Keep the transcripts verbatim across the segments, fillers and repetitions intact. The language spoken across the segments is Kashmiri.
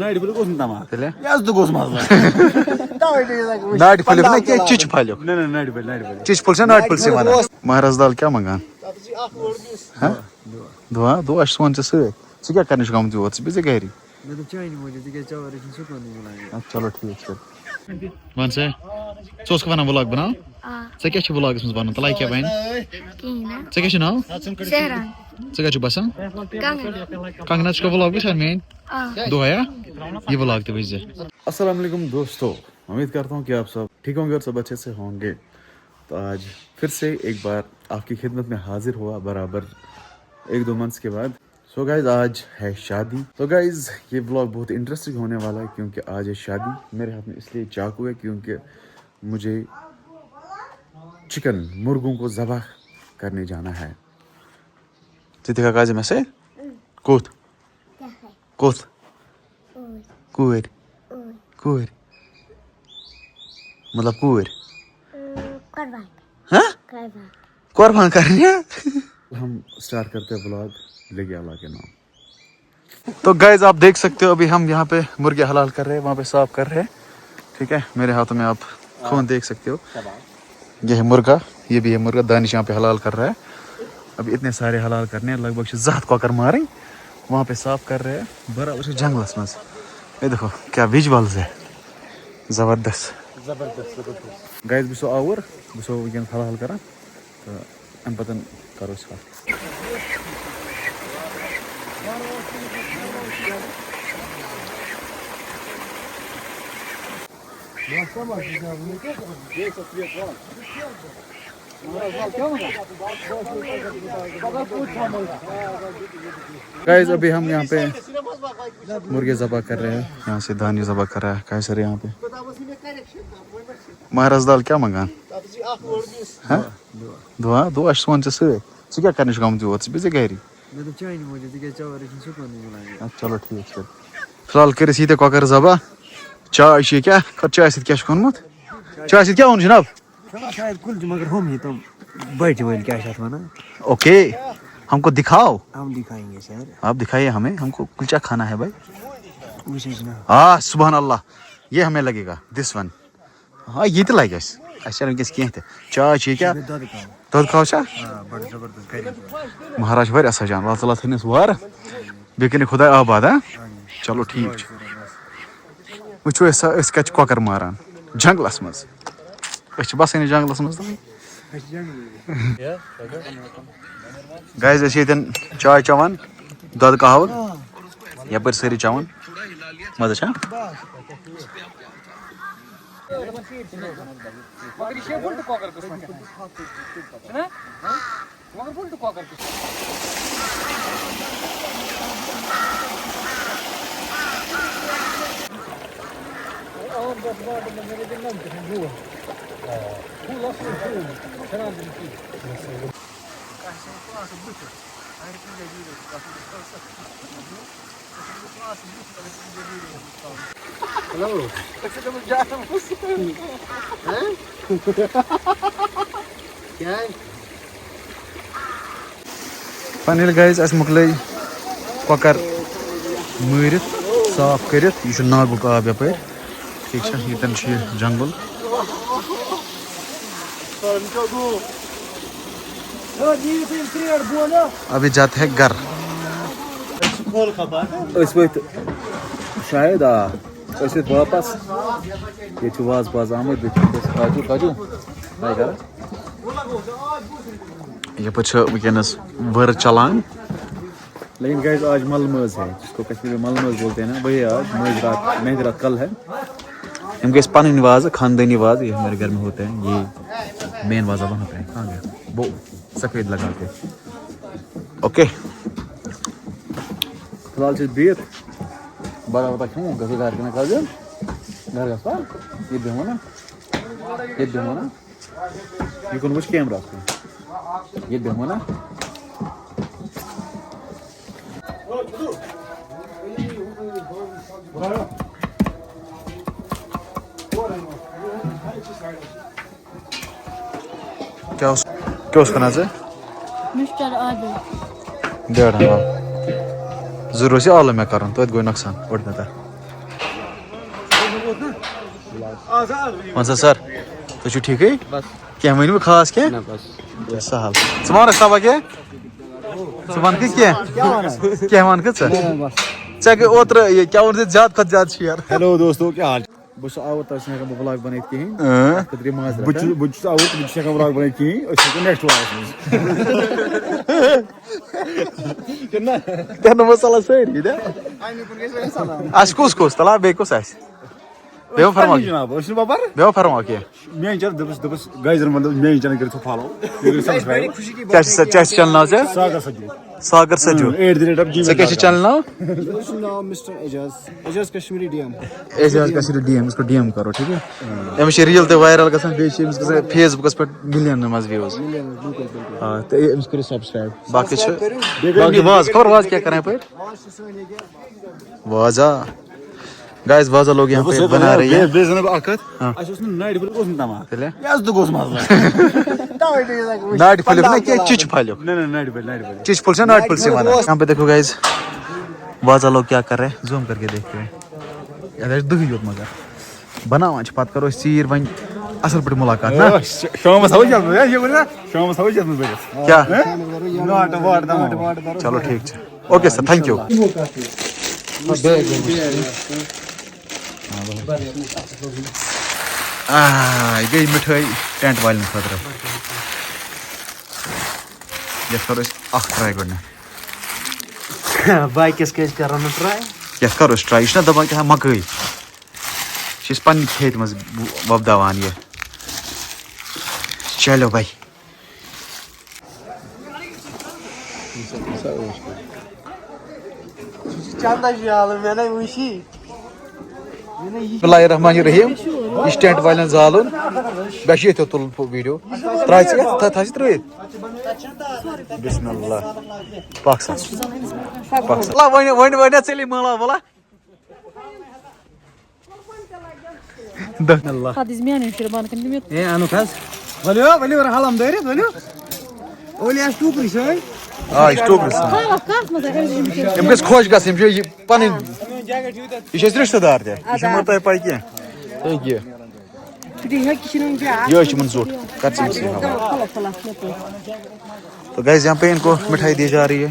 ناٹہِ پھوٚلیُک اوس نہٕ تَماکھ۔ تیٚلہِ؟ یَس تہٕ گوٚژھ مَزٕ لَگُن۔ تَوَے چھِ أسۍ لَگان وٕچھِنۍ۔ ناٹہِ پھوٚلیُک نہ، پنٛداہ کینٛہہ، چِچہِ پھلیُک۔ نہ، نہ، ناٹہِ پھوٚلیُک، ناٹہِ پھوٚلیُک۔ چِچہِ پھوٚل چھا ناٹہِ پھوٚل سۭتۍ وَنان؟ مہراز دال کیٛاہ منٛگان؟ ہہ؟ دُعا، دُعا چھُ سون ژےٚ سۭتۍ۔ ژٕ کیٛاہ کَرنہِ چھُکھ آمُت یور؟ ژٕ بِہزِ گَری۔ مےٚ دوٚپ چانہِ موٗجوٗب، تِکیٛازِ ژےٚ وَرٲے چھُنہٕ سکوٗنٕے مِلان ییٚتہِ۔ اَدٕ چلو ٹھیٖک چھُ۔ وَن سا، ژٕ اوسکھٕ وَنان vlog بَناو؟ آ۔ ژےٚ کیٛاہ چھُ vlogَس منٛز بَنُن؟ تَلَے کیٛاہ بَنہِ؟ کِہیٖنۍ نہٕ۔ ژےٚ کیٛاہ چھُ ناو؟ سہران۔ ژٕ کَتہِ چھُکھ بَسان؟ کنگن۔ کنگنَس چھُکھا vlog وٕچھان میٛٲنۍ؟ آ۔ دۄہَے ہا؟ یہِ vlog تہِ وٕچھزِ۔ السلام علیکم دوستو، امید کرتا ہوں کہ آپ سب ٹھیک ہوں گے اور سب اچھے سے ہوں گے۔ تو آج پھر سے ایک بار آپ کی خدمت میں حاضر ہوا، برابر ایک دو منتھس کے بعد۔ سو گائز، آج ہے شادی۔ تو گائز، یہ ولاگ بہت انٹرسٹنگ ہونے والا ہے کیونکہ آج ہے شادی۔ میرے ہاتھ میں اس لیے چاقو ہے کیونکہ مجھے چکن، مرغوں کو ذبح کرنے جانا ہے۔ ژٕ تہِ کھا کاجہِ مےٚ سۭتۍ؟ کوٚت؟ کوٚت؟ کوٗرۍ۔ کوٗرۍ۔ کوٗرۍ۔ کوٗرۍ۔ مطلب کوٗرۍ۔ اۭں، قۄربان۔ ہہ؟ قۄربان۔ قۄربان کرنہِ؟ ہم اسٹارٹ کرتے ہیں ولاگ، لیکے اللہ کے نام۔ تو گائز، آپ دیکھ سکتے ہو، ابھی ہم یہاں پہ مرغے حلال کر رہے ہیں، وہاں پہ صاف کر رہے ہیں۔ ٹھیک ہے، میرے ہاتھوں میں آپ خون دیکھ سکتے ہو۔ یہ ہے مرغا، یہ بھی ہے مرغا، دانش یہاں پہ حلال کر رہا ہے۔ ابھی اتنے سارے حلال کرنے ہیں، لگ بھگ چھِ زٕ ہَتھ کۄکر مارٕنۍ۔ وہاں پہ صاف کر رہے ہیں، برابر چھِ جنگلس منٛز۔ یہ دیکھو کیا ویجولز ہے، زبردست۔ زبردست، زبردست۔ گائز، بہٕ چھُسو آوُر، بہٕ چھُسو وٕنکیٚنس حلال کران۔ تہٕ اَمہِ پَتہٕ کَرو أسۍ کَتھ۔ گائز، ابھی ہم یہاں پہ مرغے ذبح کر رہے ہیں، یہاں سے دانی ذبح کر رہا ہے۔ کیسر یہاں پہ مہراز دال کیا منگان؟ ہاں؟ دُعا، دُعا چھُ سون ژےٚ سۭتۍ۔ ژٕ کیٛاہ کرنہِ چھُکھ آمُت یور؟ ژٕ بیٚہہ زِ گری۔ مےٚ دوٚپ چانہِ موٗجوٗب، تِکیٛازِ ژےٚ وَرٲے چھُنہٕ سکوٗنٕے مِلان ییٚتہِ۔ اَدٕ چلو ٹھیٖک چھُ۔ فی الحال کٔرِتھ یہِ تہِ کۄکر ذبح۔ چاے چھِ یہِ کیٛاہ؟ خۄد چاے سۭتۍ کیٛاہ چھُکھ اوٚنمُت؟ چاے سۭتۍ کیٛاہ اوٚن جناب؟ چلو شاید کُلچہِ، مگر ہُم ہی تِم بَٹہِ وٲلۍ کیٛاہ چھِ اَتھ وَنان؟ اوکے، ہم کو دکھاؤ۔ ہم دکھائیں گے سر۔ آپ دکھائیے ہمیں، ہم کو کلچا کھانا ہے بھائی۔ وٕچھ حظ جناب۔ آ، سبحان اللہ، یہ ہمیں لگے گا، this one۔ ہاں، یہِ تہِ لگہِ اَسہِ۔ اَسہِ چھَنہٕ وٕنکیٚس کینٛہہ تہِ۔ چاے چھِ یہِ کیٛاہ؟ بیٚیہِ دۄدٕ کاہوٕ۔ دۄدٕ کاہوٕ چھا؟ آ، بَڑٕ زبردست گَرِ۔ مہراز چھُ واریاہ سَجان۔ اللہ تعالیٰ تھٲینَس وارٕ۔ بیٚیہِ کٔرِنۍ خۄداے آباد، ہا؟ آمیٖن۔ چلو، ٹھیٖک چھُ۔ وٕچھو أسۍ سا، أسۍ کَتہِ چھِ کۄکَر ماران؟ جنٛگلَس منٛز۔ أسۍ چھِ بَسٲنی جنٛگلَس منٛز تہٕ۔ گایز، أسۍ چھِ ییٚتٮ۪ن چاے چٮ۪وان، دۄدٕ کاہوٕ۔ یَپٲرۍ سٲری چٮ۪وان۔ مَزٕ چھا؟ مگر یہِ چھِ وٕلٹہٕ کۄکَر قٕسمَت چھُنہ؟ مگر وٕلٹہٕ کۄکَر قٕسمَت۔ ہیلو۔ ہاں؟ کیٛاہ؟ فاینلی گایز، اَسہِ مۄکلٲے کۄکَر مٲرِتھ، صاف کٔرِتھ۔ یہِ چھُ ناگُک آب یَپٲرۍ۔ ٹھیٖک چھا؟ ییٚتٮ۪ن چھُ یہِ جنٛگُل۔ ابھی جاتے ہیں گھر۔ أسۍ ؤتھۍ شاید، آ، أسۍ ؤتھۍ واپس۔ ییٚتہِ چھُ وازٕ پازٕ آمُت، بیٚیہِ چھُ اَسہِ کاجوٗ، کاجوٗ۔ ہاے کر۔ یَپٲرۍ چھِ وٕنکیٚنَس وٲر چلان۔ لیکن گایز، آج مل مٲنٛز ہے، جس کو کشمیری میں مل مٲنٛز بولتے ہیں نا، وہی آج مٲنٛزِ راتھ، مہندِ راتھ کل ہے۔ ہم گئے پنٕنۍ وازٕ، خاندٲنی وازٕ، یہ ہمارے گھر میں ہوتا ہے، یہ مین وازہ وہاں پہ ہے۔ کہاں گیا؟ وہ سفید لگا کے۔ اوکے۔ فی الحال چھِ أسۍ بِہِتھ۔ برابر تۄہہِ کھیوٚمُت، گژھو گرٕ کِنہٕ کَتھ گژھو؟ گرٕ گژھو۔ ییٚتہِ بیٚہمو نا؟ ییٚتہِ بیٚہمو نا؟ یہِ کُن وٕچھ کیمراہَس کُن۔ ییٚتہِ بیٚہمو نا؟ کیٛاہ اوس، کیٛاہ اوس کٕنان ژٕ؟ مِسٹر عادل۔ بیٹھ ہا۔ زٕ روزِ آلہٕ مےٚ کَرُن، توتہِ گوٚو نۄقصان، اوٚڑ مےٚ تَتھ۔ وَن سا سَر، تُہۍ چھِو ٹھیٖکٕے؟ بس۔ کینٛہہ ؤنِو خاص کینٛہہ؟ نہ، بس۔ سہل۔ ژٕ وَن رَستا کینٛہہ؟ ژٕ وَن کہِ کینٛہہ؟ کینٛہہ وَن کہِ ژٕ؟ ژےٚ گٔے اوترٕ یہِ کیٛاہ ووٚن ژےٚ زیادٕ کھۄتہٕ زیادٕ شِیر۔ ہیلو دوستو، کیٛاہ حال چھِ؟ بہٕ چھُس آوُر، تَوَے چھُس نہٕ ہٮ۪کان بہٕ ولاگ بَنٲیِتھ کِہیٖنۍ۔ اۭں۔ اَتھ خٲطرٕ یہِ معذرت، بہٕ چھُس، ہا؟ بہٕ چھُس آوُر، بہٕ چھُس ہٮ۪کان ولاگ بَنٲیِتھ کِہیٖنۍ۔ أسۍ ہٮ۪کو نیکسٹ ولاگَس منٛز۔ تیٚلہِ نہ مسلہٕ سٲری، دِ۔ اَسہِ کُس کُس؟ تَلہٕ ہا بیٚیہِ کُس آسہِ؟ بیٚیہِ ما فرماو کینٛہہ؟ جناب، أسۍ چھِنہٕ باپار۔ بیٚیہِ ما فرماو کینٛہہ؟ میٛٲنۍ چَنَل، دوٚپُس، دوٚپُس، گایزَن وَن، دوٚپُس، میٛٲنۍ چَنَل کٔرِو تھوڑا فالو۔ بیٚیہِ کٔرِو سبسکرایب۔ کیٛاہ چھِ سا، کیٛاہ چھِ چَنَل ناو ژےٚ؟ Sagar Sajoo. Sagar Sajoo. At the rate of Gmail. ژےٚ کیٛاہ چھِ چَنَل ناو؟ مےٚ چھُ ناو mister Aijaz, Aijaz Kashmiri D M. Aijaz Kashmiri D M, اس کو ڈی ایم کرو، ٹھیٖک ہے؟ أمِس چھِ ریٖل تہِ وایرل گژھان، بیٚیہِ چھِ أمِس گژھان فیس بُکَس پٮ۪ٹھ مِلیَنَن منٛز ویوز۔ مِلیَنَن، بِلکُل، بِلکُل۔ آ، تہٕ أمِس کٔرِو سبسکرایب۔ باقٕے چھِ، سبسکرایب کٔرِو۔ بیٚیہِ کٔرِو باقٕے واز، خبر واز کیٛاہ کران پٲٹھۍ؟ واز، آ۔ گایز، وازا لوگ یہاں پہ بنا رہے ہیں۔ بیٚیہِ، بیٚیہِ زَن بہٕ اَکھ کَتھ۔ ہاں۔ اَسہِ اوس نہٕ نَرِ پھٔلِس اوس نہٕ تَمام۔ تیٚلہِ؟ یہِ حظ تہِ گوٚژھ مَزٕ لَگُن۔ ناٹہِ پھٔلِس نہ، کینٛہہ چِچہِ پھلیُک۔ نہ، نہ، ناٹہِ پھٔلۍ، ناٹہِ پھٔلۍ۔ چِچہِ پھوٚل چھا ناٹہِ پھٔلۍ سۭتۍ وَنان؟ یہاں پہ دیکھو گایز، وازا لوگ کیا کر رہے ہیں، زوم کر کے دیکھتے ہیں۔ یَتھ آسہِ دُہٕے یوت مگر۔ بَناوان چھِ، پَتہٕ کَرو أسۍ ژیٖرۍ وۄنۍ اَصٕل پٲٹھۍ مُلاقات، نہ؟ آ، ش-، شامَس تھاوو یَتھ منٛز، ہے، یہِ وَنہِ نا، شامَس تھاوو یَتھ منٛز بٔرِتھ۔ کیٛاہ؟ ناٹہٕ واٹہٕ تھاوو۔ چلو، ٹھیٖک چھُ۔ Okay sir, thank you. آ، یہِ گٔے مِٹھٲے ٹٮ۪نٛٹ والٮ۪ن خٲطرٕ۔ یَتھ کَرو أسۍ اَکھ ٹرٛاے گۄڈٕنٮ۪تھ۔ بایکَس کیٛازِ کَرو نہٕ ٹرٛاے؟ یَتھ کَرو أسۍ ٹرٛاے، یہِ چھُنہ دَپان کیٛاہ تام مَکٲے۔ چھِ أسۍ پننہِ کھیتہِ منٛز وۄپداوان یہِ۔ چلو بھائی۔ چندہ چھُ یالہٕ، مےٚ نَے وٕچھی۔ بسم اللہ الرحمن الرحیم۔ یہِ چھُ ٹینٹ والٮ۪ن زالُن۔ مےٚ چھُ ییٚتہِ تُلُن فو-، ویڈیو۔ ترٛاو ژٕ یَتھ، تھا-، تھاو ژٕ ترٛٲوِتھ۔ بسم اللہ۔ پَکھ سا۔ پَکھ سا۔ اللہ، وۄنۍ، وۄنۍ، وۄنۍ ژٔلِی مٲلا وٲلا۔ دَہ۔ اللہ۔ پَتہٕ دِژ میٛانٮ۪ن شُرٮ۪ن بَنہٕ کَنہِ تہِ مےٚ۔ اے، اَنُکھ حظ۔ ؤلِو، ؤلِو، رحلم دٲرِتھ، ؤلِو۔ اولی آسہِ ٹوٗکرِ سۭتۍ۔ آ، یہِ چھِ ٹوٗکرِ سۭتۍ۔ تھاوَکھ کَتھ منٛز، أمِس چھِ یِم کینٛہہ۔ یِم گژھِ خۄش گژھٕنۍ، یِم چھِ یہِ پَنٕنۍ، یہِ چھِ اَسہِ رِشتہٕ دار تہِ۔ یہِ چھِ اَدا۔ مگر تۄہہِ پَے کینٛہہ۔ تُہۍ کیٛاہ؟ یہِ حظ چھِ یِمَن زیُٹھ۔ کَر ژٕ أمۍ سٕے حوالہٕ۔ پھلو، پھلو، پھلو۔ تو گایز، یہاں پہ ان کو مٹھائی دی جا رہی ہے۔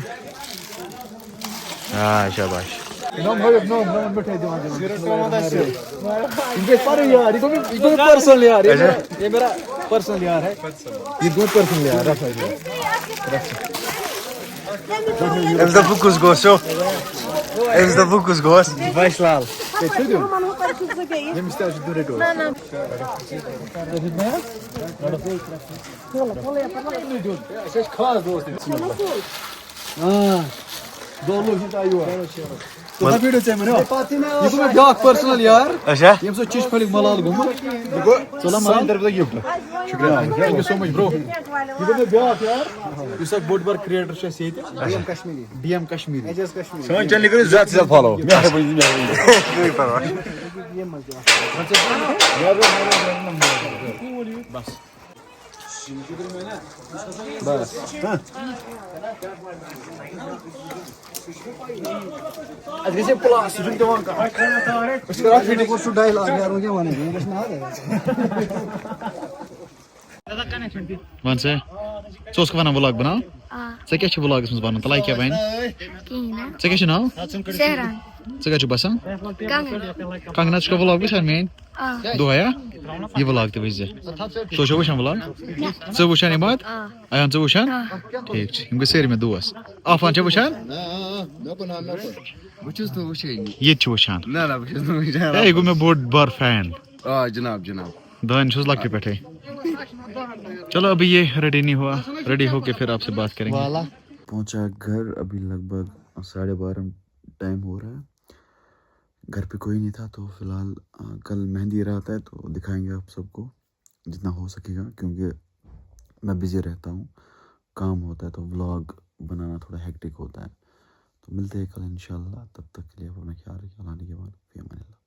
ہاں، شاباش۔ یِم گٔے پَنٕنۍ یار، یہِ گوٚو مےٚ، یہِ گوٚو مےٚ پٔرسنل یار، یہِ اچھا۔ میرا، یہِ میرا پٔرسنل یار ہے۔ یہِ گوٚو پٔرسنل یار، رَٹھ حظ۔ أمِس دوٚپ بہٕ کُس گوس، شو۔ أمِس دوٚپ بہٕ کُس گوس۔ ویش لال۔ ہے، ژھٕنِو۔ ییٚمِس تہِ آسہِ دیُن، رٔٹِو۔ نہ، نہ۔ اَسہِ ٲسۍ خاص دوست تٔمِس۔ آ، دۄہ لوٚگ یہِ تۄہہِ یور۔ تُہۍ ما بیٖٹھِو ژےٚ مےٚ؟ یہِ گوٚو مےٚ بیٛاکھ پٔرسنل یار۔ اچھا۔ ییٚمہِ سۭتۍ چِچ پھٔلِک ملال گوٚمُت۔ یہِ گوٚو سلام علیکم۔ طرفہٕ gift۔ شُکریہ۔ Thank you so much, bro۔ یہِ گوٚو مےٚ بیٛاکھ یار۔ یُس اکھ بوٚڑ بار creator چھُ اَسہِ ییٚتہِ۔ D M Kashmiri. D M Kashmiri. سٲنۍ channel کٔرِو زیادٕ سے زیادٕ follow۔ مہربٲنی، مہربٲنی۔ بس۔ بس۔ اَسہِ گژھِ ہے plus، سُہ چھُنہٕ دِوان کانٛہہ۔ أسۍ کَرو اَتھ fitting۔ سُہ dialogue یارو کیٛاہ وَنان، یہِ گژھِ نہٕ حظ۔ وَن سا، ژٕ اوسکھ وَنان vlog بَناو؟ آ۔ ژےٚ کیٛاہ چھُ vlogس منٛز وَنُن؟ تَلے کیٛاہ بَنہِ؟ کِہیٖنۍ نہٕ۔ ژےٚ کیٛاہ چھُ ناو؟ سہران۔ ژٕ کَتہِ چھُکھ بَسان؟ کنگن۔ کنگنَس چھُکھا vlog وٕچھان میٛٲنۍ؟ آ۔ دۄہَے ہا؟ یہِ vlog تہِ وٕچھ زِ۔ ژٕ چھُکھ وٕچھان vlog؟ نہ۔ ژٕ وٕچھان عماد؟ آ۔ ایان، ژٕ وٕچھان؟ آ۔ ٹھیٖک چھُ۔ یِم گٔے سٲری مےٚ دوس۔ عفان چھا وٕچھان؟ آ، آ، مےٚ کُن ہا، مےٚ کُن۔ بہٕ چھُس نہٕ وٕچھٲنی۔ ییٚتہِ چھُ وٕچھان۔ نہ، نہ، بہٕ چھُس نہٕ وٕچھان۔ ہے، یہِ گوٚو مےٚ بوٚڑ بار fan۔ آ، جناب، جناب۔ دانہِ چھُس لۄکٹہِ پٮ۪ٹھَے۔ چلو، ابھی یہ ready نہیں ہوا، ready ہو کے پھر آپ سے بات کریں گے۔ والا۔ پہنچا گھر، ابھی لگ بھگ ساڑھے بارہ ٹائم ہو رہا ہے۔ گھر پہ کوئی نہیں تھا، تو فی الحال، آ، کل مہندی رات ہے، تو دکھائیں گے آپ سب کو جتنا ہو سکے گا، کیونکہ میں بزی رہتا ہوں، کام ہوتا ہے، تو ولاگ بنانا تھوڑا ہیکٹک ہوتا ہے۔ تو ملتے ہیں کل انشاءاللہ، تب تک کے لیے آپ اپنا خیال رکھیں، اللہ نگہبان، فی امان اللہ۔